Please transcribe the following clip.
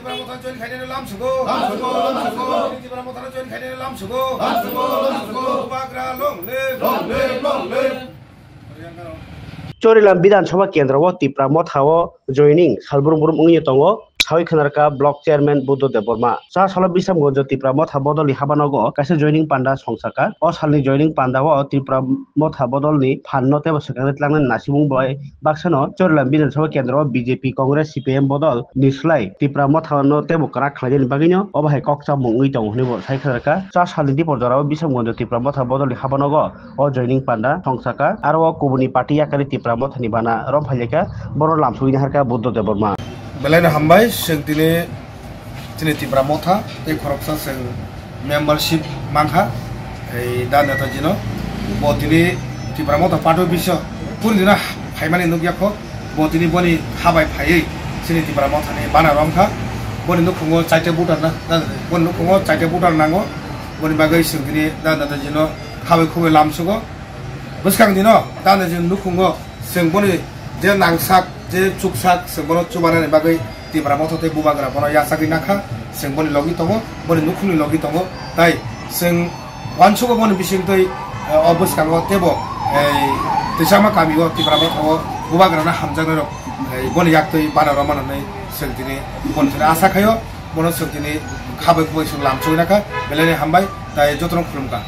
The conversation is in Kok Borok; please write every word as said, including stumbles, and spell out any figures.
Tipra Motha join khainani lamsugo. Lamsugo, lamsugo. Tipra Motha join khainani lamsugo. Lamsugo, lamsugo. Bubagra long live. Long live, long live. Chorilam Bidhan Sabha Kendro o Tipra Motha o joining salbrum brum wngwi tongo. Sawi khwnarkha Block Chairman Buddha Debbarma. Cha salo Bisramganj Tipra Motha bodolni habanogo kaisa joining panda songsaka. O salni joining panda o Tipra Motha bodolni phanno teibo swkangni tlangnani nasimung bai baksano Chorilam Bidhan Sabha Kendro B J P, Congress, C P M bodol ni slai Tipra Motha no teibo kwrak khlainani bagwino obo hai kok chamung wngwi tongo hwnwi bo sai khwnarkha. Cha salni dipor jorao Bisramganj Tipra Motha bodolni habanogo o joining panda songsaka. Aro o kubuni party yakari Tipra Mothani bana rom phaileka, bono lamsogwi naharkha Buddha Debbarma. Belai no hambai, chwng tini chini Tipra Motha tei khoroksa chwng membership mankha, ei da Netaji no. Bo tini Tipra Motha party office o puri dina phaimani nukya kho. Bo tini boni habai phaiwi chini Tipra Mothani bana romkha. Boni nukhungo chaita voter na, boni nukhungo chaita voter nango. Boni bagwi chwng tini da Netaji no habai khubai lamsugo. Bwskang dino da Netaji nukhungo chwng boni je nangsak, je chuksak, chwng bono chubanani bagwi Tipra Motha tei Bubagra bono yachagwi nakha, chwng boni logi tongo, boni nukhungni logi tongo, tai chwng uansugo boni bisingtwi, eh, o bwskango teibo, eh, Tisama kamio Tipra Motha o Bubagrano hamjaknairok, eh, boni yaktwi bana romano hinwi chwng tini boni thani asa khaio, bono chwng tini khabai khubai chwng lamsogwi nakha, belai ni hambai, tai jotono khulumkha.